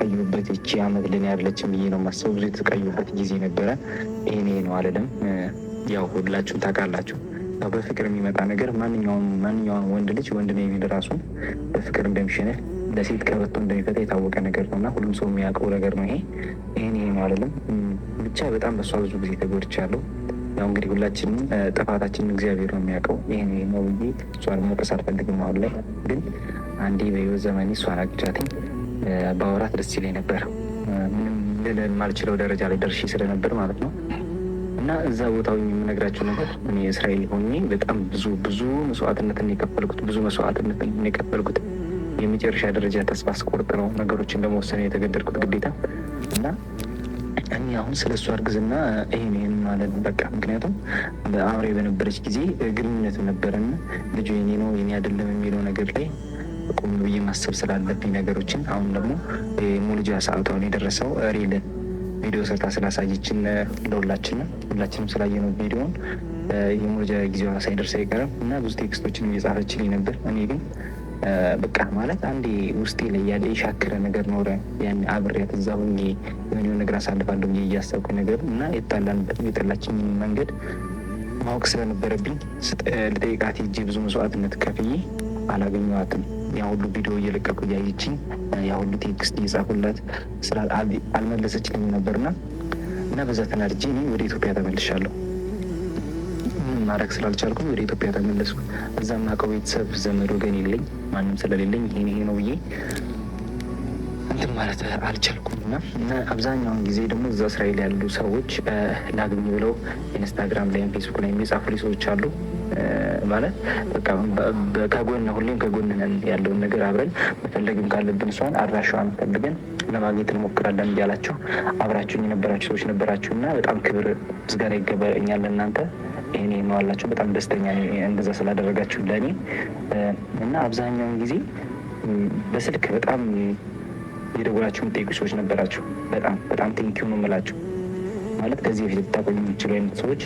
የተሰቃየሁበት ይቺ አመት ለኔ አይደለችም ብዬ ነው የማስበው። ብዙ የተሰቃየሁበት ጊዜ ነበረ። ይሄ ነው አልልም። ያው ሁላችሁም ታውቃላችሁ። ያው በፍቅር የሚመጣ ነገር ማንኛውም ወንድ ልጅ ወንድ ነው የሚል ራሱን በፍቅር እንደሚሸነፍ፣ ለሴት ቀበቶ እንደሚፈታ የታወቀ ነገር ነው እና ሁሉም ሰው የሚያውቀው ነገር ነው። ይሄ ይሄን ይሄ ነው አልልም። ብቻ በጣም በሷ ብዙ ጊዜ ተጎድቻለሁ። ያው እንግዲህ ሁላችንም ጥፋታችንን እግዚአብሔር ነው የሚያውቀው። ይሄን ይሄ ነው ብዬ እሷን መውቀስ አልፈልግም። አሁን ላይ ግን አንዴ በህይወት ዘመኔ እሷን አግኝቻትኝ ባወራት ደስ ይለኝ ነበር። ምንም ልል የማልችለው ደረጃ ላይ ደርሼ ስለነበር ማለት ነው። እና እዛ ቦታው የምነግራቸው ነገር እኔ እስራኤል ሆኜ በጣም ብዙ ብዙ መስዋዕትነትን የከፈልኩት፣ ብዙ መስዋዕትነትን የከፈልኩት፣ የመጨረሻ ደረጃ ተስፋ ስቆርጥ ነው ነገሮችን ለመወሰን የተገደድኩት ግዴታ። እና እኔ አሁን ስለ እሷ እርግዝና ይሄን ይሄን ማለት በቃ ምክንያቱም አብሬ በነበረች ጊዜ ግንኙነት ነበረና ልጁ የኔ ነው የኔ አይደለም የሚለው ነገር ላይ ቆም ብዬ ማሰብ ስላለብኝ ነገሮችን አሁን ደግሞ የመውለጃ ሰዓቷን የደረሰው real ቪዲዮ ሰርታ ስላሳየችን ለሁላችንም፣ ሁላችንም ስላየነው ቪዲዮን የመውለጃ ጊዜዋ ሳይደርስ አይቀርም እና ብዙ text ኦችንም እየጻፈችልኝ ነበር። እኔ ግን በቃ ማለት አንዴ ውስጤ ላይ ያለ የሻከረ ነገር ኖረ። ያን አብሬያት እዛ ሆኜ የሆነ የሆነ ነገር አሳልፋለሁ ብዬ እያሰብኩኝ ነገር እና የጣላንበትም የጠላችኝን መንገድ ማወቅ ስለነበረብኝ ልጠይቃት ሄጄ ብዙ መስዋዕትነት ከፍዬ አላገኘኋትም። ያ ሁሉ ቪዲዮ እየለቀቁ እያየችኝ፣ ያ ሁሉ text እየጻፉላት አልመለሰችልኝም ነበርና እና በዛ ተናድጄ እኔ ወደ ኢትዮጵያ ተመልሻለሁ። ምንም ማድረግ ስላልቻልኩኝ ወደ ኢትዮጵያ ተመለስኩ። እዛ የማውቀው ቤተሰብ፣ ዘመድ፣ ወገን የለኝ፣ ማንም ስለሌለኝ ይሄን ይሄ ነው ብዬ እንትን ማለት አልቻልኩም። እና አብዛኛውን ጊዜ ደግሞ እዛ እስራኤል ያሉ ሰዎች ላግኝ ብለው ኢንስታግራም ላይም ፌስቡክ ላይ የሚጻፉ ሰዎች አሉ። ማለት በቃ ከጎን ሁሌም ከጎን ነን፣ ያለውን ነገር አብረን መፈለግም ካለብን እሷን አድራሻዋን ፈልገን ለማግኘት እንሞክራለን እያላችሁ አብራችሁኝ የነበራችሁ ሰዎች ነበራችሁ እና በጣም ክብር ምስጋና ይገባኛል ለእናንተ። ይሄን ይሄን ነው አላችሁ። በጣም ደስተኛ ነኝ እንደዛ ስላደረጋችሁ ለእኔ። እና አብዛኛውን ጊዜ በስልክ በጣም የደወላችሁ የምጠይቁ ሰዎች ነበራችሁ። በጣም በጣም thank you ነው የምላችሁ። ማለት ከዚህ በፊት ልታቆኙ የሚችሉ አይነት ሰዎች፣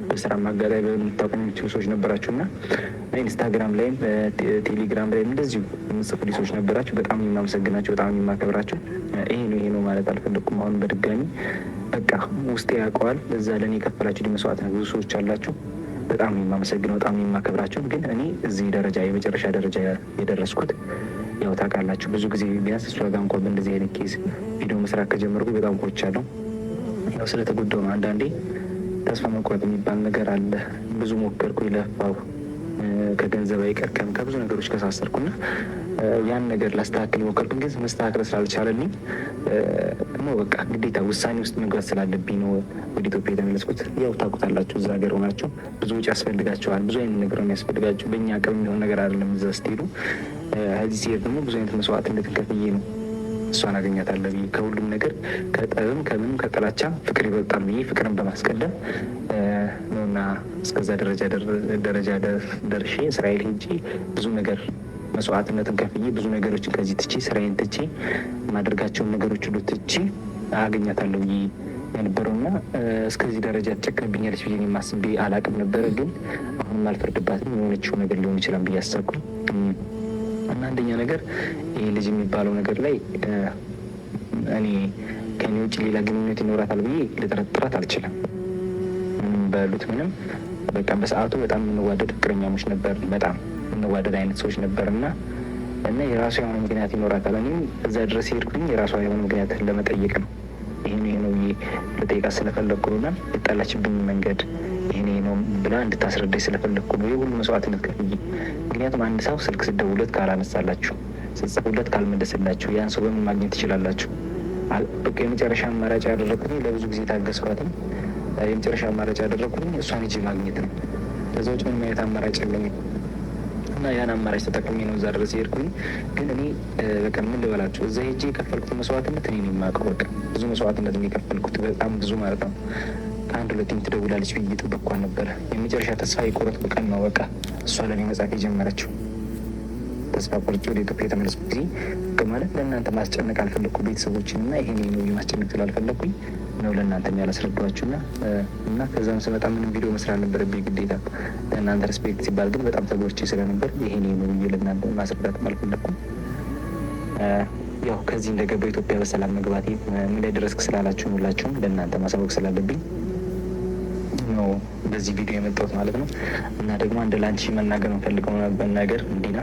በስራ አጋጣሚ ልታቆኙ የሚችሉ ሰዎች ነበራችሁ እና ኢንስታግራም ላይም ቴሌግራም ላይም እንደዚሁ የምጽፉልኝ ሰዎች ነበራችሁ። በጣም የማመሰግናችሁ፣ በጣም የማከብራችሁ። ይሄ ነው ይሄ ነው ማለት አልፈለግኩም። አሁን በድጋሚ በቃ ውስጤ ያውቀዋል። እዛ ለእኔ የከፈላችሁ መስዋዕት ብዙ ሰዎች አላችሁ። በጣም የማመሰግነው፣ በጣም የማከብራችሁ። ግን እኔ እዚህ ደረጃ የመጨረሻ ደረጃ የደረስኩት ያው ታውቃላችሁ፣ ብዙ ጊዜ ቢያንስ እሷ ጋር እንኳን በእንደዚህ አይነት case ቪዲዮ መስራት ከጀመርኩ በጣም ቆይቻለሁ። ያው ስለተጎዳሁ ነው። አንዳንዴ ተስፋ መቁረጥ የሚባል ነገር አለ። ብዙ ሞከርኩ፣ ለፋሁ፣ ከገንዘብ አይቀርም ከብዙ ነገሮች ከሳሰርኩና ያን ነገር ላስተካክል ሞከርኩኝ፣ ግን መስተካከል ስላልቻለልኝ ነው በቃ ግዴታ ውሳኔ ውስጥ መግባት ስላለብኝ ነው ወደ ኢትዮጵያ የተመለስኩት። ያው ታውቁታላችሁ፣ እዛ ሀገር ሆናችሁ ብዙ ወጪ ያስፈልጋቸዋል። ብዙ አይነት ነገር ነው የሚያስፈልጋቸው። በእኛ አቅም የሚሆን ነገር አይደለም እዛ ስትሄዱ። እዚህ ሲሄድ ደግሞ ብዙ አይነት መስዋዕትነትን ከፍዬ ነው እሷን አገኛታለሁ ብዬ፣ ከሁሉም ነገር ከጠብም ከምንም ከጥላቻ ፍቅር ይበልጣል ብዬ ፍቅርን በማስቀደም ነውና እስከዛ ደረጃ ደርሼ እስራኤል ሄጄ ብዙ ነገር መስዋዕትነትን ከፍዬ፣ ብዙ ነገሮችን ከዚህ ትቼ፣ ስራዬን ትቼ፣ የማደርጋቸውን ነገሮች ሁሉ ትቼ አገኛታለሁ ብዬ የነበረውና እስከዚህ ደረጃ ትጨክንብኛለች ብዬ የማስቤ አላቅም ነበረ። ግን አሁንም አልፈርድባትም፣ የሆነችው ነገር ሊሆን ይችላል ብዬ አሰብኩኝ። እና አንደኛ ነገር ይሄ ልጅ የሚባለው ነገር ላይ እኔ ከኔ ውጭ ሌላ ግንኙነት ይኖራታል ብዬ ልጠረጥራት አልችልም። ምንም በሉት ምንም በቃ በሰዓቱ በጣም የምንዋደድ ፍቅረኛሞች ነበር። በጣም የምንዋደድ አይነት ሰዎች ነበር እና የራሷ የሆነ ምክንያት ይኖራታል። እኔም እዛ ድረስ ሄድኩኝ የራሷ የሆነ ምክንያት ለመጠየቅ ነው። ይሄን ይሄ ነው ብዬ ልጠይቃት ስለፈለግኩ ነው እና የጣላችብኝ መንገድ ይሄን ይሄ ነው ብላ እንድታስረዳኝ ስለፈለግኩ ነው የሁሉ መስዋዕትነት ከፍዬ። ምክንያቱም አንድ ሰው ስልክ ስደውለት ካላነሳላችሁ፣ ስትጽፉለት ካልመለስላችሁ ያን ሰው በምን ማግኘት ትችላላችሁ? በቃ የመጨረሻ አማራጭ ያደረግኩኝ፣ ለብዙ ጊዜ ታገስኳትም፣ የመጨረሻ አማራጭ ያደረግኩኝ እሷን ሄጄ ማግኘት ነው። ከዛ ውጭ ምንም አይነት አማራጭ የለኝም። እና ያን አማራጭ ተጠቅሜ ነው እዛ ድረስ የሄድኩኝ። ግን እኔ በቃ ምን ልበላችሁ፣ እዛ ሄጄ የከፈልኩት መስዋዕትነት እኔ ነው የማውቀው። በቃ ብዙ መስዋዕትነት ነው የከፈልኩት፣ በጣም ብዙ ማለት ነው። ከአንድ ሁለቴም ትደውላለች ብዬ እየጠበቅኳት ነበረ። የመጨረሻ ተስፋ የቆረጥኩ ቀን ነው በቃ እሷ ለእኔ መጻፍ የጀመረችው። ተስፋ ቆርጬ ወደ ኢትዮጵያ የተመለስኩ ጊዜ ማለት ለእናንተ ማስጨነቅ አልፈለግኩ ቤተሰቦችን እና ይሄን ነው ማስጨነቅ ስላልፈለግኩኝ ነው ለእናንተ ያላስረዷችሁ። እና ከዛም ስመጣ ምንም ቪዲዮ መስራት ነበረብኝ ግዴታ ለእናንተ respect ሲባል፣ ግን በጣም ተጎድቼ ስለነበር ይሄን ነው ብዬ ለእናንተ ማስረዳትም አልፈለግኩም። ያው ከዚህ እንደገባ ኢትዮጵያ በሰላም መግባቴ ምን ላይ ደረስክ ስላላችሁ ሁላችሁም ለእናንተ ማሳወቅ ስላለብኝ ነው በዚህ ቪዲዮ የመጣሁት ማለት ነው። እና ደግሞ አንድ ለአንቺ መናገር የምፈልገው ነገር እንዲና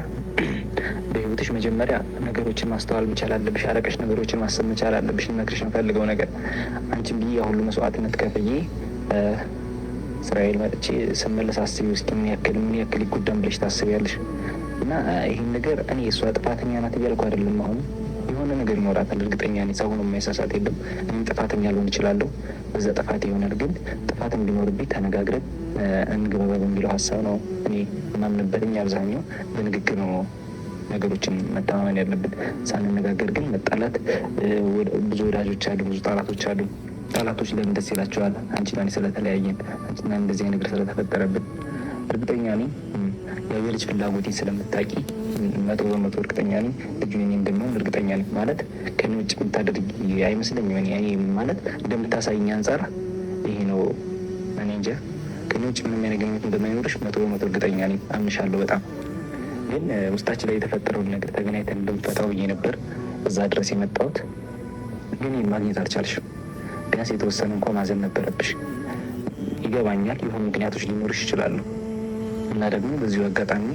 በህይወትሽ መጀመሪያ ነገሮችን ማስተዋል መቻል አለብሽ። አረቀሽ ነገሮችን ማሰብ መቻል አለብሽ። ልመክርሽ የምፈልገው ነገር አንቺን ብዬ ሁሉ መስዋዕትነት ከፍዬ እስራኤል መጥቼ ስመለስ አስቢ እስኪ ምን ያክል ይጎዳን ብለሽ ታስቢያለሽ? እና ይህን ነገር እኔ እሷ ጥፋተኛ ናት እያልኩ አይደለም። አሁን የሆነ ነገር ይኖራታል፣ እርግጠኛ ነኝ። ሰው ሆኖ የማይሳሳት የለም። እኔም ጥፋተኛ ልሆን እችላለሁ፣ በዛ ጥፋት ይሆናል። ግን ጥፋት እንዲኖርብኝ ተነጋግረን እንግባባ በሚለው ሀሳብ ነው እኔ የማምንበት። አብዛኛው በንግግር ነው ነገሮችን መተማመን ያለብን። ሳንነጋገር ግን መጣላት፣ ብዙ ወዳጆች አሉ፣ ብዙ ጠላቶች አሉ። ጠላቶች ለምን ደስ ይላቸዋል? አንቺና እኔ ስለተለያየን፣ አንቺና እንደዚህ ነገር ስለተፈጠረብን። እርግጠኛ ነኝ ያው የልጅ ፍላጎቴን ስለምታውቂ 100% እርግጠኛ ነኝ ልጁ የኔ እንደሚሆን እርግጠኛ ነኝ። ማለት ከኔ ውጭ የምታደርጊ አይመስለኝም። እኔ ማለት እንደምታሳይኝ አንጻር ይሄ ነው፣ እኔ እንጃ፣ ከኔ ውጭ ምንም አይነት ግንኙነት እንደማይኖርሽ 100% እርግጠኛ ነኝ። አምንሻለሁ በጣም። ግን ውስጣችን ላይ የተፈጠረውን ነገር ተገናኝተን እንደምፈታው ብዬ ነበር እዛ ድረስ የመጣሁት። ግን ማግኘት አልቻልሽም። ቢያንስ የተወሰነ እንኳ ማዘን ነበረብሽ። ይገባኛል፣ የሆኑ ምክንያቶች ሊኖርሽ ይችላሉ። እና ደግሞ በዚሁ አጋጣሚ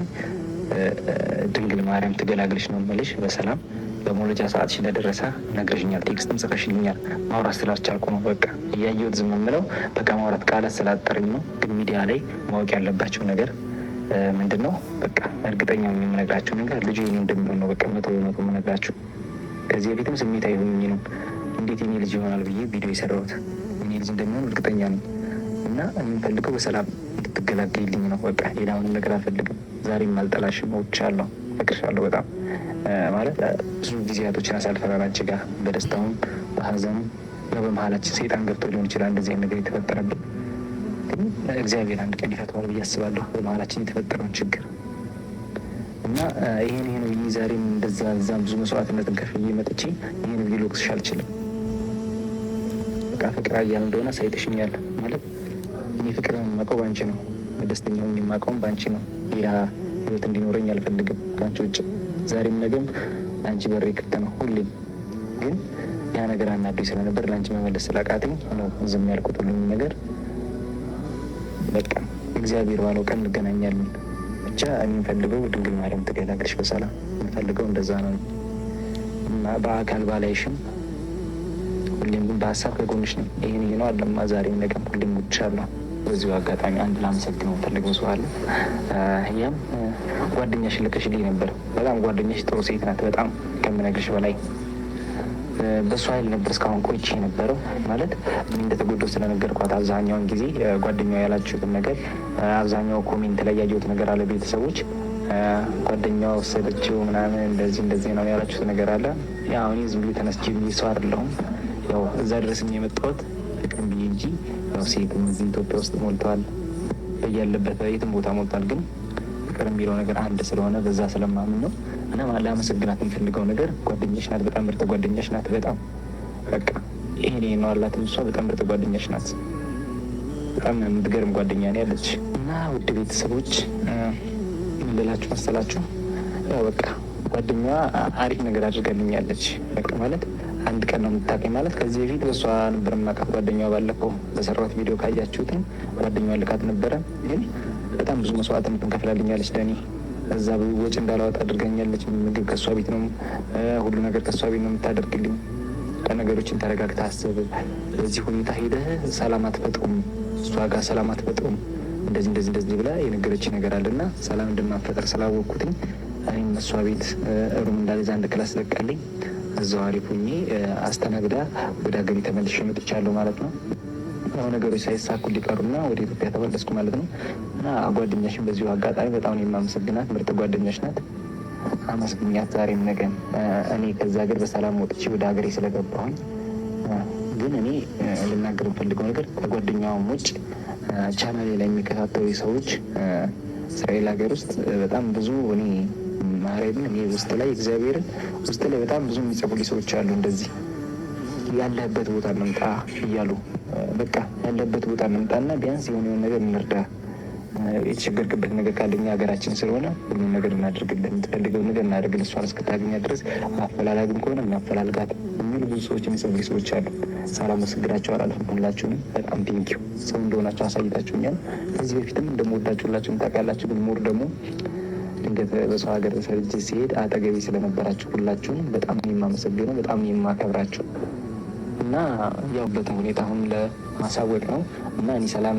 ድንግል ማርያም ትገላግልሽ ነው የምልሽ። በሰላም በመውለጃ ሰዓትሽ እንደደረሰ ነግረሽኛል፣ text ም ጽፈሽልኛል። ማውራት ስላልቻልኩ ነው በቃ እያየሁት ዝም የምለው፣ በቃ ማውራት ቃላት ስላጠረኝ ነው። ግን ሚዲያ ላይ ማወቅ ያለባቸው ነገር ምንድን ነው? በቃ እርግጠኛ የምነግራቸው ነገር ልጁ የኔ እንደሚሆን ነው። በቃ 100% የምነግራቸው። ከዚህ በፊትም ስሜታዊ ሆኜ ነው እንዴት የኔ ልጅ ይሆናል ብዬ ቪዲዮ የሰራሁት። የኔ ልጅ እንደሚሆን እርግጠኛ ነኝ እና የምፈልገው በሰላም እንድትገላገልኝ ነው። በቃ ሌላ ምንም ነገር አልፈልግም። ዛሬም አልጠላሽም፣ እወድሻለሁ፣ እፈቅርሻለሁ በጣም። ማለት ብዙ ጊዜያቶችን አሳልፈናል አንቺ ጋር በደስታውም በሀዘኑም። ያው በመሀላችን ሰይጣን ገብቶ ሊሆን ይችላል እንደዚህ አይነት ነገር የተፈጠረብን፣ ግን እግዚአብሔር አንድ ቀን ይፈተዋል ብዬ አስባለሁ በመሀላችን የተፈጠረውን ችግር። እና ይሄን ብዬ ዛሬም እንደዛ እዛም ብዙ መስዋዕትነትን ከፍዬ መጥቼ ይሄን ብዬ ልወቅስሽ አልችልም። በቃ ፍቅር አያል እንደሆነ አሳይተሽኛል። ማለት እኔ ፍቅርን የማውቀው በአንቺ ነው። ደስተኛ ሆኜ የማውቀውም በአንቺ ነው። ሌላ ህይወት እንዲኖረኝ አልፈልግም ከአንቺ ውጭ። ዛሬም ነገም ለአንቺ በሬ ክፍት ነው ሁሌም። ግን ያ ነገር አናዶኝ ስለነበር ለአንቺ መመለስ ስላቃተኝ ነው ዝም ያልኩት ሁሉም ነገር። በቃ እግዚአብሔር ባለው ቀን እንገናኛለን። ብቻ የምፈልገው ድንግል ማርያም ትገላግልሽ በሰላም፣ የምፈልገው እንደዛ ነው። እና በአካል ባላይሽም ሁሌም ግን በሀሳብ ከጎንሽ ነኝ። ይህን ነው አለማ ዛሬም ነገም ሁሌም እወድሻለሁ። በዚሁ አጋጣሚ አንድ ላመሰግነው የምፈልገው ሰው አለ። ያም ጓደኛሽ ልከሽልኝ ነበር። በጣም ጓደኛሽ ጥሩ ሴት ናት። በጣም ከምነግርሽ በላይ በእሱ ኃይል ነበር እስካሁን ቆይቼ የነበረው። ማለት እኔ እንደተጎዳሁ ስለነገርኳት አብዛኛውን ጊዜ ጓደኛዋ ያላችሁትን ነገር አብዛኛው comment ላይ ያየሁት ነገር አለ። ቤተሰቦች ጓደኛዋ ወሰደችው ምናምን እንደዚህ እንደዚህ ነው ያላችሁት ነገር አለ። ያው እኔ ዝም ብዬ ተነስቼ ብዬ ሰው አይደለሁም። ያው እዛ ድረስም የመጣሁት ፍቅርን ብዬ እንጂ ያው ሴትም እዚህ ኢትዮጵያ ውስጥ ሞልተዋል፣ በያለበት የትም ቦታ ሞልቷል። ግን ፍቅር የሚለው ነገር አንድ ስለሆነ በዛ ስለማምን ነው። እና ላመሰግናት የምፈልገው ነገር ጓደኛሽ ናት። በጣም ምርጥ ጓደኛሽ ናት። በጣም በቃ ይሄን ነው አላትም። እሷ በጣም ምርጥ ጓደኛሽ ናት። በጣም የምትገርም ጓደኛ ነው ያለች። እና ውድ ቤተሰቦች ምን ልላችሁ መሰላችሁ? ያው በቃ ጓደኛዋ አሪፍ ነገር አድርጋልኛለች። በቃ ማለት አንድ ቀን ነው የምታውቀኝ። ማለት ከዚህ በፊት በእሷ ነበር የማውቃት። ጓደኛዋ ባለፈው በሰራት ቪዲዮ ካያችሁትም ጓደኛዋ ልካት ነበረ። ግን በጣም ብዙ መስዋዕትነትን ከፍላልኛለች ለእኔ። እዛ ወጪ እንዳላወጣ አድርጋኛለች። ምግብ ከእሷ ቤት ነው፣ ሁሉ ነገር ከእሷ ቤት ነው የምታደርግልኝ። ነገሮችን ተረጋግተህ አስብ። በዚህ ሁኔታ ሄደህ ሰላም አትፈጥሩም፣ እሷ ጋር ሰላም አትፈጥሩም፣ እንደዚህ እንደዚህ እንደዚህ ብላ የነገረች ነገር አለና ሰላም እንደማፈጠር ስላወቅኩትኝ እኔም እሷ ቤት room እንዳለዛ አንድ class ለቃልኝ እዛው አሪፍ ሆኜ አስተናግዳ ወደ ሀገሬ ተመልሼ መጥቻለሁ ማለት ነው። ያው ነገሮች ሳይሳኩ ሊቀሩና ወደ ኢትዮጵያ ተመለስኩ ማለት ነው። እና ጓደኛሽን በዚሁ አጋጣሚ በጣም ነው የማመሰግናት። ምርጥ ጓደኛሽ ናት። አመስግኛት ዛሬም ነገም። እኔ ከዛ ሀገር በሰላም ወጥቼ ወደ ሀገሬ ስለገባሁኝ። ግን እኔ ልናገር የምፈልገው ነገር ከጓደኛዋም ውጭ ቻናሌ ላይ የሚከታተሉ ሰዎች እስራኤል ሀገር ውስጥ በጣም ብዙ፣ እኔ ማርያምን እኔ ውስጥ ላይ እግዚአብሔርን ውስጥ ላይ በጣም ብዙ የሚጽፉልኝ ሰዎች አሉ። እንደዚህ ያለህበት ቦታ እንምጣ እያሉ፣ በቃ ያለህበት ቦታ እንምጣና ቢያንስ የሆነ የሆነ ነገር እንርዳ፣ የተቸገርክበት ነገር ካለ እኛ ሀገራችን ስለሆነ ሁሉም ነገር እናደርግልን፣ የምትፈልገው ነገር እናደርግልን፣ እሷን እስክታገኛ ድረስ ማፈላላግም ከሆነ እናፈላልጋት የሚሉ ብዙ ሰዎች፣ የሚጸልዩ ሰዎች አሉ። ሳላመሰግናቸው አላልፍም። ሁላችሁንም በጣም thank you፣ ሰው እንደሆናችሁ አሳይታችሁኛል። ከዚህ በፊትም እንደምወዳችሁ ሁላችሁም ታውቃላችሁ። ግን more ደግሞ ድንገት በሰው ሀገር ተሰድጄ ሲሄድ አጠገቤ ስለነበራችሁ ሁላችሁንም በጣም የማመሰግነው፣ በጣም የማከብራችሁ እና ያው በትን ሁኔታ አሁን ለማሳወቅ ነው እና እኔ ሰላም